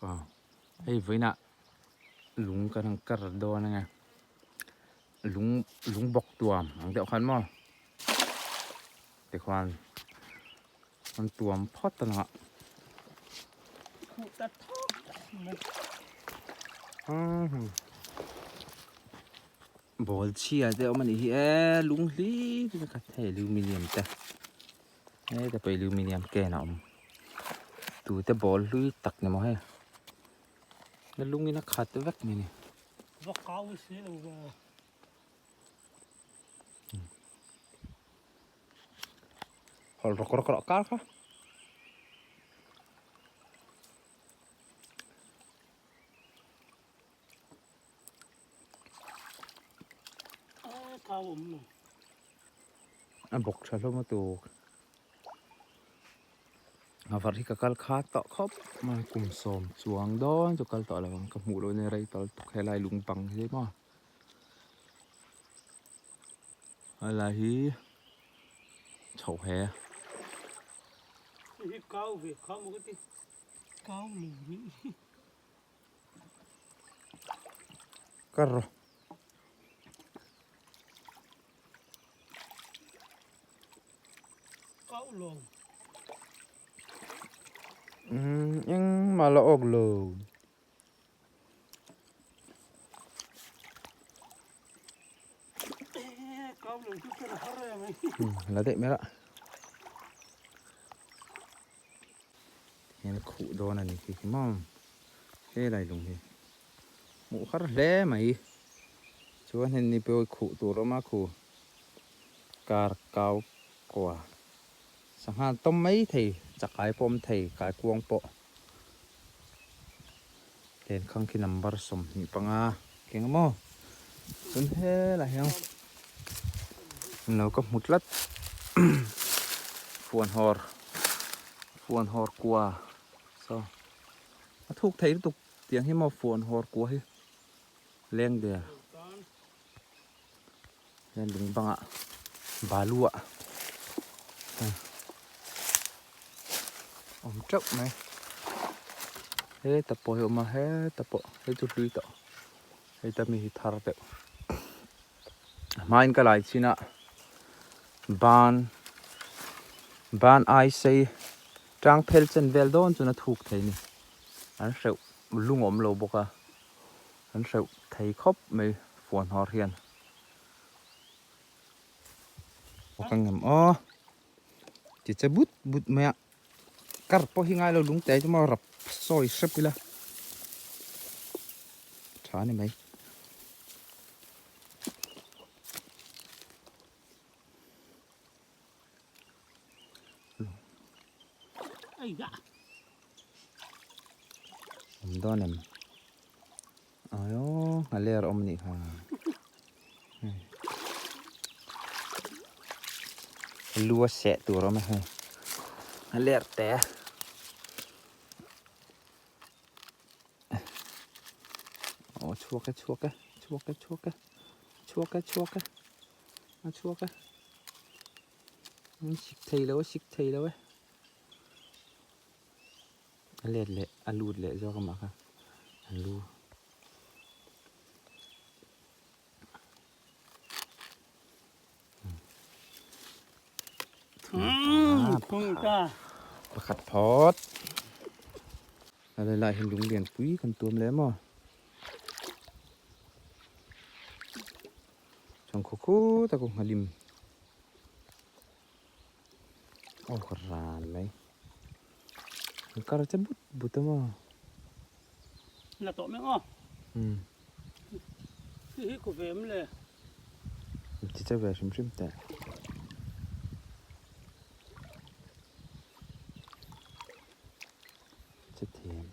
Aw hei vawiinah lung kan han kar dawn ang e lung lung bawk tuam ang deuh khan maw tikhuan an tuam phawt a lang a. Ball chhia te a awm a nih hi e lung hlir in a khat hei aluminium te heta pawh aluminium can a awm tute ball hlui tak ni maw hei na lung in a khat vek mai a ni. Hawlh rawk rawk rawh kar kha. A bawk tha hlawm a tuk a var hi ka kal khat tawh khawp mai kum sawm chuang dawn chu kal tawh lo ang ka hmuh loh nia rei tawh lutuk helai lung bang hi maw helai hi chho he Kar rawh. Engmah la awk lo. La daih mai la. Hian khuh dawn a ni khi khi maw helai lung hi hmuh har hle mai chuan hei ni pawh khuh tur a awm a khu kar kau kua sangha tawm mai thei chakai pawh a awm thei kaikuang pawh lenkhang khi number 25 keng a maw chuan helai hian lo ka hmu tlat fuanhawr fuanhawr kua saw a thuk thei lutuk tiang hi maw fuanhawr kua hi leng der hian lung bangah balu ah awm teuh mai heta pawh hi a awm a heta pawh hei chu hlui tawh heta mi hi thar deuh a hmain ka lai chin a ban ban ai sei tang phel chen vel dawn chuan a thuk thei a ni an hreuh lung awm lo bawk a an hreuh thei khawp mai fuan hawr hian aw ka ngam aw ti che but but mai a kar pawh hi ngai lo lung te chu maw rap sawi hrep ila tha a ni mai. Awm dawn em? Aiaw a ler awm anih kha. Lu a seh tur awm a hei. A ler te. Aw chhuak e chhuak e chhuak e chhuak e chhuak e chhuak e a chhuak e. Sik thei lo a sik thei lo e. A let leh a lut leh zawk amah kha a lu. Pakhat phawt. A lai hian lung lian pui kan tuam leh maw. Chuan khaw khut a ku nghalim. Aw ka ran mai. An kar che but but a maw. La tawh mek aw. Hi hi ku ve em le. Ti che ve hrim hrim teh. Che thiam.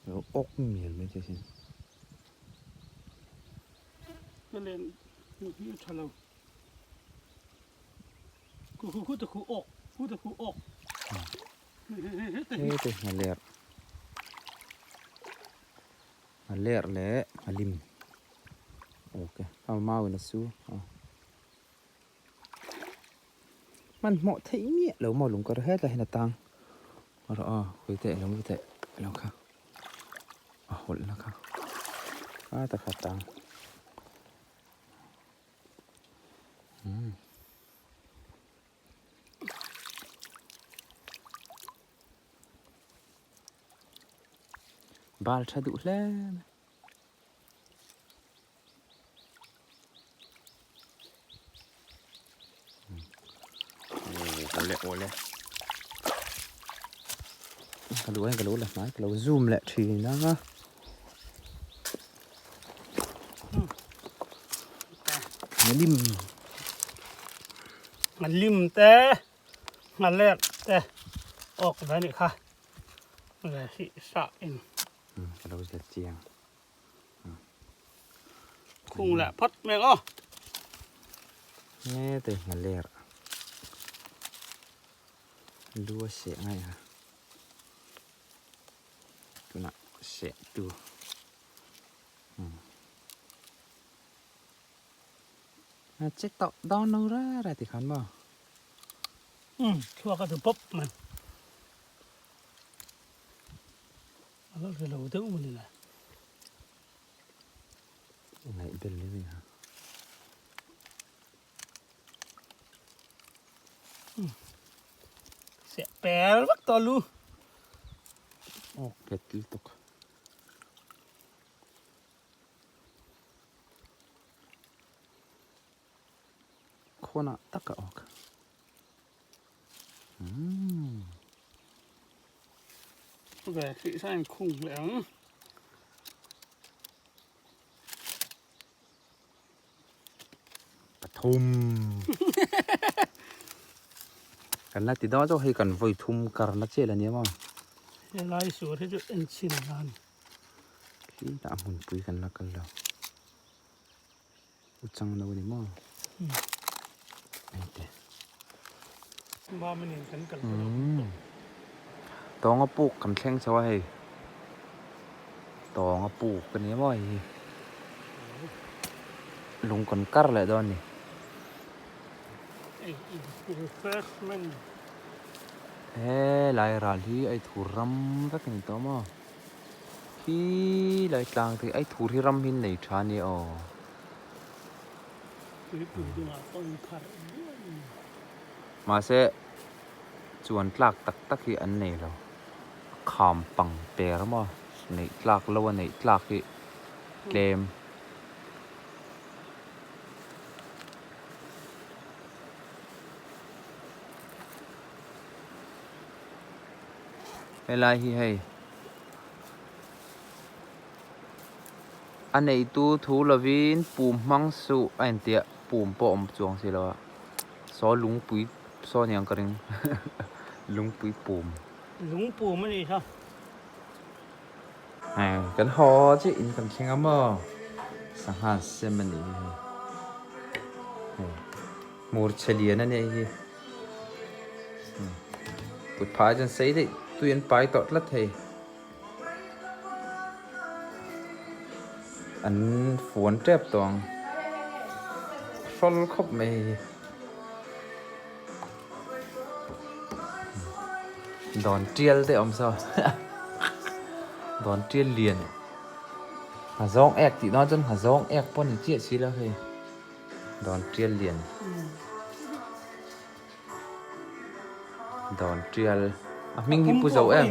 Lo awk mial mai che sin. Khu khu khu te khu awk khu te khu awk. He te nghaler. Nghaler leh nghalim. Ok a mau in a su a. Hmanhmawh theih miah lo maw lung kar hetlai hian a tang rawh aw khawi teh lo teh lo kha a hawlh na kha a takha tang umm. Bal tha duh hle mai. Awle awle ka lu ka lo la hnai ka lo zoom leh thin a lim lim te nghalek te awk ve ni kha ve hi sa in ka lo zet chiang Khung leh phawt mek aw. Nge te hna ler. Lu a seh ngai ha. Tunah seh tu. A che tawh dawn lo ra ra ti khan maw. Thluak a ti pawp mai. A lo ri lo deuh maw ni le. Ngaih bel ni ha. Seh pel vak tawh lu. Awk pet lutuk. Khawnah tak a awk. Ve hrih sain khung leh ang. Pathum. Kan la ti dawn chu hei kan vawi thum karna chiah la nia maw. Helai suar hi chu en chhin a ni. Khi tah a hmunpui kan la kal lo. U chang lo a ni maw? Engte. Mama nen kan kal ta lo. Tawnga puk kan thleng chho a hei. Tawnga puk a ni maw hei hi. Lung kan kar leh dawn a ni. Refreshment. He lai ral hi a ithur ram vek a ni tawh maw? Khi lai tlang te ai thur hi ram hi nei tha ania aw. Mahse chuan tlak tak tak hi an nei lo. Kham pang per maw neih tlak lo a neih tlak hi tlem. Helai hi hei a neitu thu lovin pum hmang suh a intiah pum pawh a awm chuang si lo a saw lungpui saw aniang ka ring lungpui pum. Lungpum a nih kha. Hei kan haw chiah in kan thleng a maw sangha sem a nih hi hei hei hmur chhe lian a nia hei hi. Kut phah chuan sei daih tui an pai tawh tlat thei. An fuan tep tawh ang. Hrawl khawp mai hei hi. Dawn tial te awm saw. Dawn tial lian. Nghazawng ek tih dawn chuan nghazawng ek pawh ni chiah si lo hei. Dawn tial lian. Dawn tial. A hming hi pu zo em?